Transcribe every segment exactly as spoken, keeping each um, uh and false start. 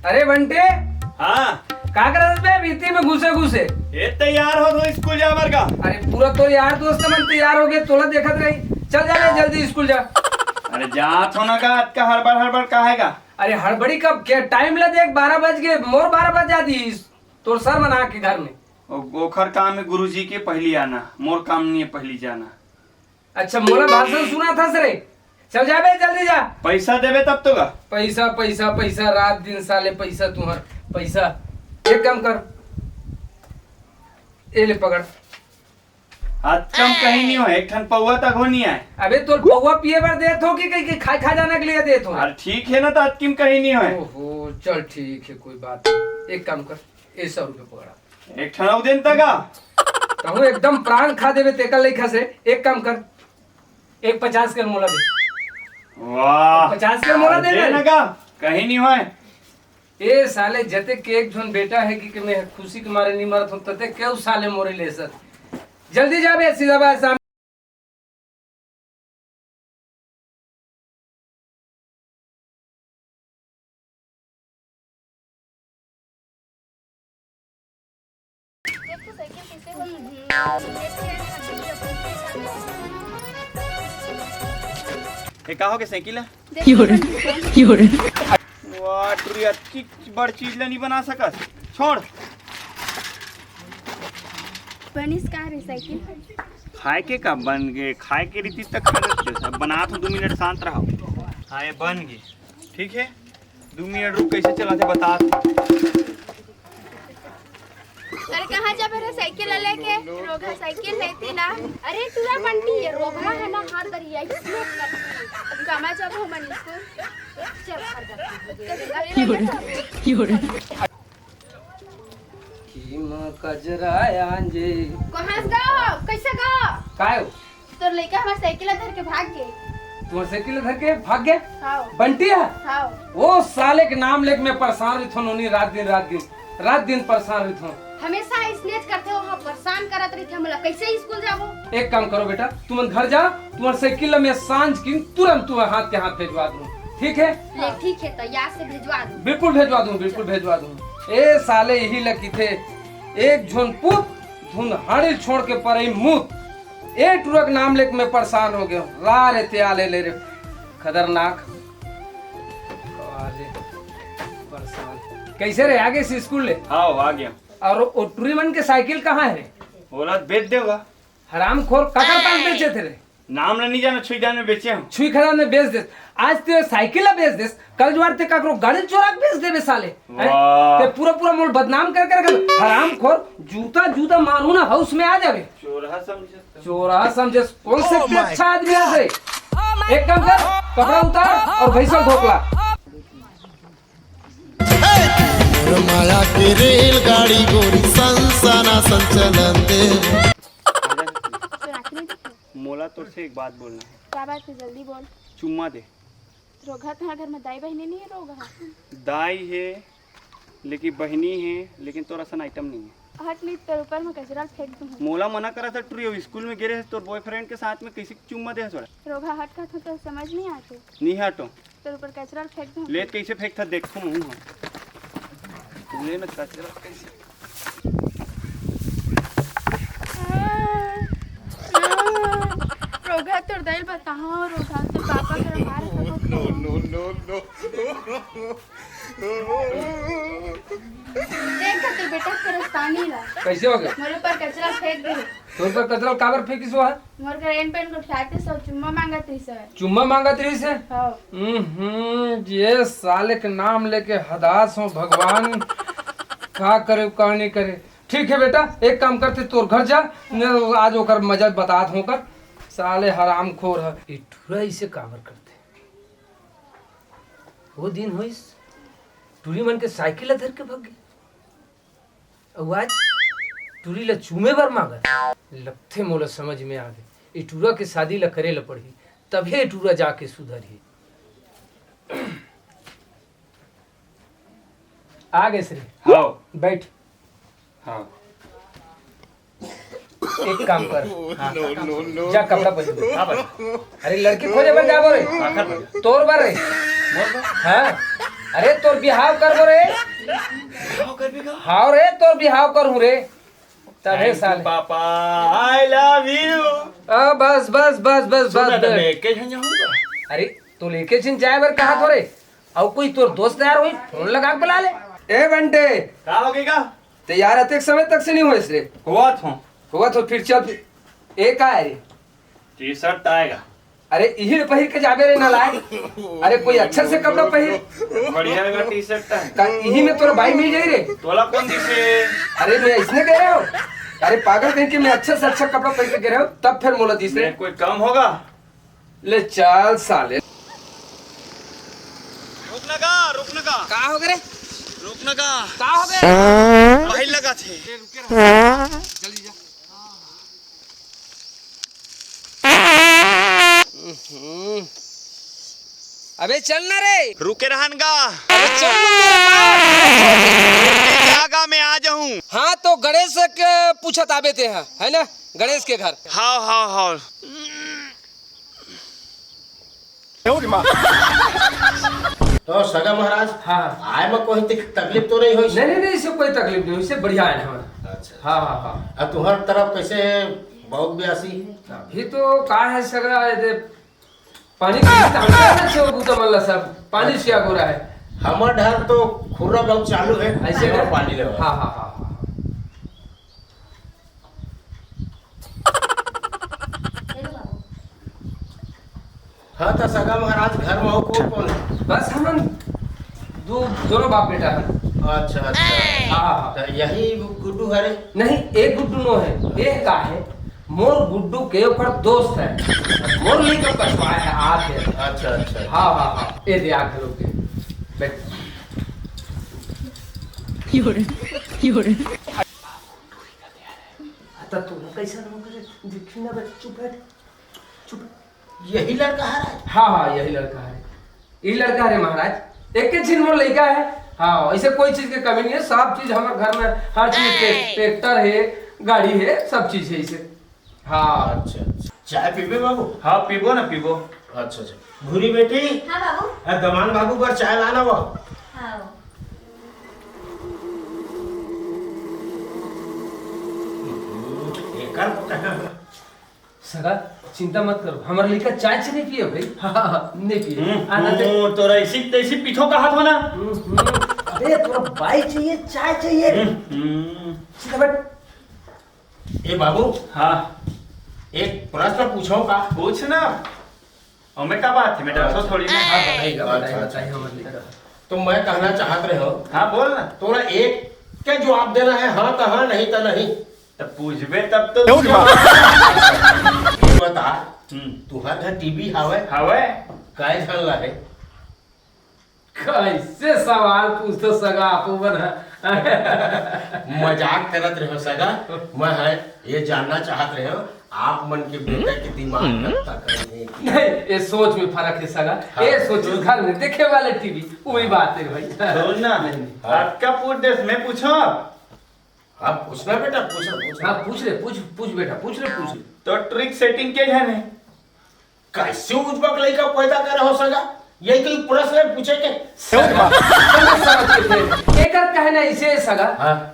अरे बंटे, हाँ। का करत बे भीती में घुसे घुसे? ए, तैयार हो तो स्कूल जाए बर का? अरे पूरा तो यार दोस्त मन तैयार हो गए, तोला देखत रही। चल जा बे, जल्दी स्कूल जा। अरे जात हो ना का, अतका हड़बड़ हड़बड़ का है का? अरे हड़बड़ी कब के? टाइम ला देख, बारह बज गए, मोर बारह बजा दीस तोर सर मन आके घर में। ओ-, ओखर काम है गुरुजी के पहली आना, मोर काम नहीं है पहली जाना। अच्छा, मोला भाषण सुना था सरे। चल जा बे, जल्दी जा। पैसा देबे तब तो का? पैसा, पैसा, पैसा, रात दिन साले पैसा, तुम्हार पैसा। एक काम कर, ए ले पकड़। हाथ कम कहीं नहीं हो, एक ठन पौवा तक हो नहीं आए। अबे तोर पौवा पिए बर देत हो कि कहीं के खाए खजाना के लिए देत हो? अरे ठीक है ना, तो अतकिम कहीं नहीं हो। ओहो, चल ठीक है, कोई बात नहीं। एक काम कर, ए सौ रुपये पकड़ा। एक ठन अउ देन तक आ। कहूँ एकदम प्राण खा देबे तेकर लेखा से। एक काम कर, एक पचास के मोला दे। वाह। पचास के मोला दे अरे दे। ना का, कहीं नहीं होए। ए साले, जते के एक झन बेटा है कि, कि मैं खुशी के मारे नहीं मरत हूँ, तते केहू साले मोरे ले सक। जल्दी जा बे, सीधा बात सामने। ए, का हो गे साइकिल ह? यो रे, यो रे। वाह, टुरी अतकी बड़ चीज ला नहीं बना सकस। छोड़। बनिस का रे साइकिल? खाए के का बन गे? खाए के रीति तक खा लेते। अब बनात हूँ, दो मिनट शांत रहो। हाँ, ये बन गे। ठीक है, दो मिनट रुक, कैसे चलाते बता। अरे कहाँ जाबे रे साइकिल ला लेके? रोगहा साइकिल लेती ना। अरे टूरा बंटी, ये रोगहा है ना, हाथ दरिया इसमें। कमा जब हम स्कूल चल घर जा। की माँ कजरा आंजे। कहाँ से गाओ? कैसे गाओ? काय हो? तोर लइका हमार साइकिल ला धर के भाग गे। तुम्हार साइकिल ला धर के भाग गे? हाँ। बंटी है? हाँ। वो साले के नाम लेके मैं परेशान रही थों नोनी, रात दिन, रात दिन, रात दिन परेशान रही थों। हमेशा इसने करते हो, हाँ, परेशान करत रही थे हमला, कैसे स्कूल जाबो? एक काम करो बेटा, तुमन घर जा, तुम्हार साइकिल ला मैं सांझ की तुरंत तुम्हार हाथ के हाथ भेजवा दूँ, ठीक है? ले ठीक है, तो याद से भेजवा दूँ। बिल्कुल भेजवा दूँ, बिल्कुल भेजवा दूँ। ए साले यही लकी थे, एक झोन पूत धुंधाड़िल छोड़ के परई मूत। ए टुरा के नाम लेके मैं परेशान हो गया। रा रे ते आले ले रे। खतरनाक। अरे, परेशान। कैसे रे, आ गे सी स्कूल ले? हाँ, आ गया। और ओ टुरी मन के साइकिल कहाँ है रे? ओला बेच देगा। हरामखोर, काकर पास बेचे थे रे? नाम ला नहीं जाना, छुई जाने बेचे हम। छुई खदान में बेच देस। आज ते साइकिल ला बेच देस, कल जुआर ते काकरो गाड़ी चोरा के बेच देबे साले। हैं? वाह। ते पूरा पूरा मोल बदनाम कर कर रखल। हरामखोर, जूता जूता मारू ना, हाउस में आ जाबे। चोरहा समझे। चोरहा समझे, कौन से अच्छा आदमी है रे? एक काम कर, कपड़ा उतार और भैंसा ढोकला। मोर माया के रेलगाड़ी गोरी सनसना संचलन दे। मोला तोर से एक बात बोलना है। का बात है? जल्दी बोल। चुम्मा दे। रोगहा, तोहार घर में दाई बहिनी नहीं है? रोगहा। दाई है, लेकिन बहिनी है, लेकिन तोर असन आइटम नहीं है। हट नहीं, तोर ऊपर में कचरा फेंक दूँ। मोला मना करा था टुरी, स्कूल में गे रहे तोर बॉयफ्रेंड के साथ में, कैसे चुम्मा दे थोड़ा? रोगहा हट कहत हूँ तो समझ नहीं आते। नहीं हटो। तोर ऊपर कचरा फेंक दूँ। ले, कैसे फेंकथा देखो मुँह। ले ना कचरा कैसे। रोगहा तोर दाई ल बताओ, रोगहा तोर पापा कर मार खाबो। No, no, no, no। देख तोर बेटा के रस्तानी ला। कैसे हो गया? मोर ऊपर कचरा फेंक दे। तोर ऊपर कचरा काबर फेंकिस वो है? मोर करा एन पेन गोठियातिस अउ चुम्मा मांगत रहिस हवय। चुम्मा मांगत रहिस हे? हव। हम्म, ये साले के नाम लेके हदास हो भगवान, का करे का नहीं करे। ठीक है बेटा, एक काम करते, तोर घर जा, मैं आज ओकर मजा बतात हों कर। साले हरामखोर है। ये टुरा इसे काबर करते? वो दिन होइस, टुरी मन के साइकिल ला धर के भग गए। अउ आज टुरी ला चूमे बर मांगत। लगथे मोला समझ में आ गे। ए टुरा के शादी ला करे ला पड़ही, तभे ए टुरा जाके सुधरही। आ गे श्री। हाँ। बैठ। हाँ। एक काम कर। हाँ। जा कपड़ा पहन ले। हाँ भाई। अरे लड़की खोजे बर जाबो रे। हाँ, कर भाई। तोर बर रे। मोर बर? हाँ। अरे तोर बिहाव करबो रे। हाव रे, तोर बिहाव करहूं रे। तभे साले। Papa, I love you। आ, बस, बस, बस, बस, बस, बस। मैं के झन जाहूंगा। अरे, तो लेके झन जाए बर कहा थो रे? अउ कोई तोर दोस्त यार होही, फोन लगा के बुला ले। ए बंटे। का हो गई का? ते यार अतेक समय तक से नहीं होइस रे। होवत हो। होवत हो, फिर चल फिर। ए का है रे? टी शर्ट आएगा। अरे इही में पहिर के जाबे रे नालायक। अरे कोई अच्छा से कपड़ा पहिर। बढ़िया का टी शर्ट है। का इही में तोर बाई मिल जाई रे? तोला कौन दिसे? अरे मैं इसने कह रहा हूँ। अरे पागल कहीं के, मैं अच्छा से अच्छा कपड़ा पहिर के कह रहा हूँ, तब फिर मोला दिस रे। मैं कोई कम होगा? ले चल साले। रुक ना का, रुक ना का। का हो गए रे? रुक ना का। का हो गए? बाहिर लगा थे। जल्दी जा। हम्म। अबे चल ना रे। रुके रहन गा। अबे चल ना रे बाप। रुके गा, मैं आ जाऊं। हाँ तो गणेश के पूछत आबे ते हा, है ना? गणेश के घर। हाँ, हाँ, हाँ। तो सगा महाराज, हाँ। आए में कोई तक-, तकलीफ तो नहीं होई? नहीं, नहीं, नहीं, इसे कोई तकलीफ नहीं, इसे बढ़िया है हमारा। अच्छा। हाँ, हाँ, हाँ। अब तुम्हार तरफ कैसे है, बहुत ब्यासी? अभी तो का है सगा, ये दे, पानी की तंगता है ना, छो बूता मल्ला सब, पानी से क्या हो रहा है? हमर ढाल तो खुर्रा बहुत चालू है, ऐसे आयो ना? पानी लेवा। हाँ, हाँ, हाँ, हाँ। हाँ, तो सगा महाराज, घर में हो कौन कौन है? बस हमन दो, दोनों बाप बेटा है। अच्छा, अच्छा। हाँ, हाँ, हाँ। तो यही गुड्डू हरे? नहीं, एक गुड्डू नो है, एक का है, मोर गुड्डू के ओकर दोस्त है, मोर लेकर कछवा है, आप है। अच्छा, अच्छा। हाँ, हाँ, हाँ, ये दे, आ घलो के। बैठ। योरे, योरे। आता तू ना कैसा ना करे, देखी ना बे, चुप बैठ, चुप। यही लड़का है? हाँ, हाँ, यही लड़का है, यही लड़का है रे महाराज, एक के झिन मोर लड़का है। हाँ, ऐसे कोई चीज के कमी नहीं है, सब चीज हमारे घर में, हर चीज, ट्रैक्टर है, गाड़ी है, सब चीज है इसे। हाँ। अच्छा, अच्छा। चाय पीबे बाबू? हाँ, पीबो ना, पीबो। अच्छा, अच्छा। भूरी बेटी, हाँ बाबू। आ, दमान बाबू बर चाय लाना वो। हाँ। एकर सगा, चिंता मत करो, हमारे लड़का चाय च नहीं पिए भाई। हाँ, हाँ, हाँ, नहीं पिए। हम्म, आना ते- हम्म, तोरा ऐसी तैसी पीठो कहा था ना। हम्म, हम्म। अबे, तोरा बाई चाहिए, चाय चाहिए। हम्म, हम्म। सीधा बैठ। ए बाबू। हाँ। एक प्रश्न पूछो का? पूछ ना। और मैं का बात है, मैं डरता थोड़ी ना। हाँ, बताइए, अच्छा, बताइए, अच्छा। बताइए, हमारे लिए। तो मैं कहना चाहत रहे हो। हाँ, बोल ना। तोरा एक के जवाब देना है, हाँ तो हाँ, नहीं तो नहीं। तो पूछबे तब तो ये बता, हम्म। तुहर घर टीवी हावय? हावय। काय झन ला है? कैसे सवाल पूछथो सगा, आपो मन ह। मजाक करत रहे हो सगा, मैं ह ये जानना चाहत रहे हो, आप मन के बेटा के दिमाग कब तक है? नहीं, ये सोच में फर्क है सगा। हाँ। ये सोच घर में देखे वाले टीवी, वही बात है भाई। सुन ना, नहीं, नहीं। आपका पूछ देश में पूछो। हाँ, पूछना बेटा, पूछो, पूछो। हाँ, पूछ ले, पूछ, पूछ बेटा, पूछ ले, पूछ ले। तो ट्रिक सेटिंग के झन है? कैसे उजबक लइका पैदा करे हो सगा? यही कोई प्रश्न है पूछे के? समझ, समझ के फेर। एकर कहना इसे है सगा। हाँ।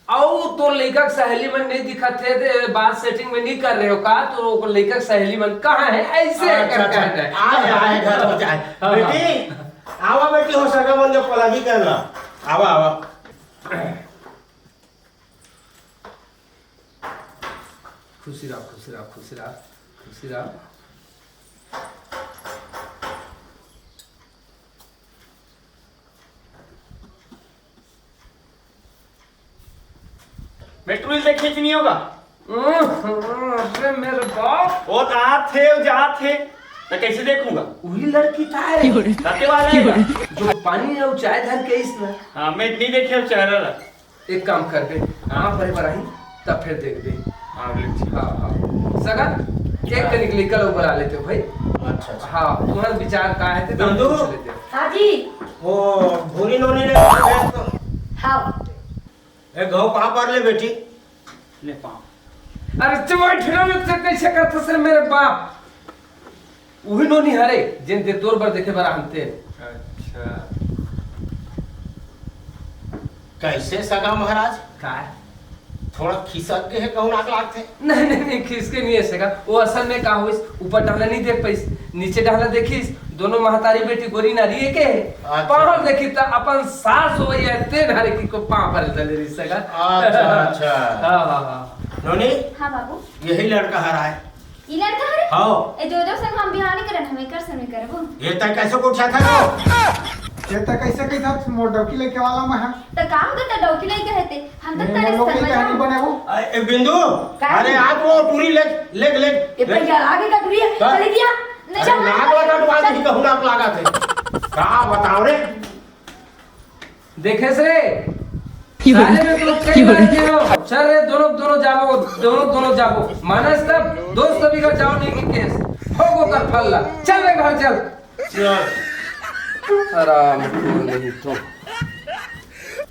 अउ तोर लइका के सहेली मन नहीं दिखत थे, ते बात सेटिंग में नहीं कर रहे हो का? तो ओकर लइका के सहेली मन कहाँ है? ऐसे अच्छा, एकर अच्छा। कहना है। आए, आए, घर हो जाए। हाँ, हाँ। बेटी, आवा बेटी, हो सगा मन जो पलागी कर ला। आवा, आवा। खुशी रहा, खुशी रहा, खुशी रहा, खुशी रहा। मेट्रो रील देखे कि नहीं होगा? हम्म, अरे मेरे बाप। वो तो आत थे, वो जात थे, तो कैसे देखूंगा? वही लड़की था है। ताते वाला है। जो पानी है, वो चाय धर के इस ना। हाँ, मैं नहीं देखे अब चेहरा ला। एक काम करबे, हाँ। आप बड़े बड़ाही, तब फिर देखबे। हाँ, बिल्कुल ठीक। हाँ, हाँ। सगा, एक हाँ। कनिक लेकर ऊपर आ लेते हो भाई। अच्छा, अच्छा। हाँ, तुम्हारा विचार का है, तो बंधु। पूछ लेते हो। हाँ जी। वो भूरी नोनी ले तो। हाँ। ए, घाव कहाँ पर ले बेटी? ले पाँव। अरे, चुप बैठ ना, मैं तो कैसे करता सर, मेरे बाप। उही नोनी हरे, जेन ते तोर बर देखे बर आनते। अच्छा। कइसे सगा महाराज? काय? थोड़ा खिसक गे हे कहूं नाक लागथे। नहीं नहीं नहीं, खिसके नहीं हे सगा। वो असल में का होइस, ऊपर डाहना नहीं देख पाइस, नीचे डाहना देखिस, दोनों महतारी बेटी गोरी नारी एके हे। अच्छा। पाँव देखिस त अपन सास होवइया तेन हरे कि को पाँव परे धरे रहिस सगा। अच्छा, अच्छा। हाँ हाँ हाँ। नोनी, हाँ बाबू। यही लड़का हराय। ई लड़का हरे? हाँ। ए जो जो संग हम बिहाव नहीं करन, हम एकर संग करबो। ये तय कैसे पूछा था? ये त कइसे कहिथस, मोर डौकी लइके वाला मैं हा। त का होगे त डौकी लइके हे ते? हम त मैं तरे लोग के समझ कहानी बने वो। ए, ए, बिंदू, का? अरे आज वो टूरी ले, ले, ले। ए भैया, आगे का टूरी है? का? चले दिया। अरे नाक लगा तो आज ही कहूं नाक लागथे। का बताओ रे? देखेस रे, साले में तो कई बार के हो। चल रे, दोनों दोनों जाबो, दोनों दोनों जाबो। मानस तब दोस्त सभी का जाओ नहीं कि केस। हो वो कर फल्ला। चल रे घर चल। चल। आराम को नहीं तो।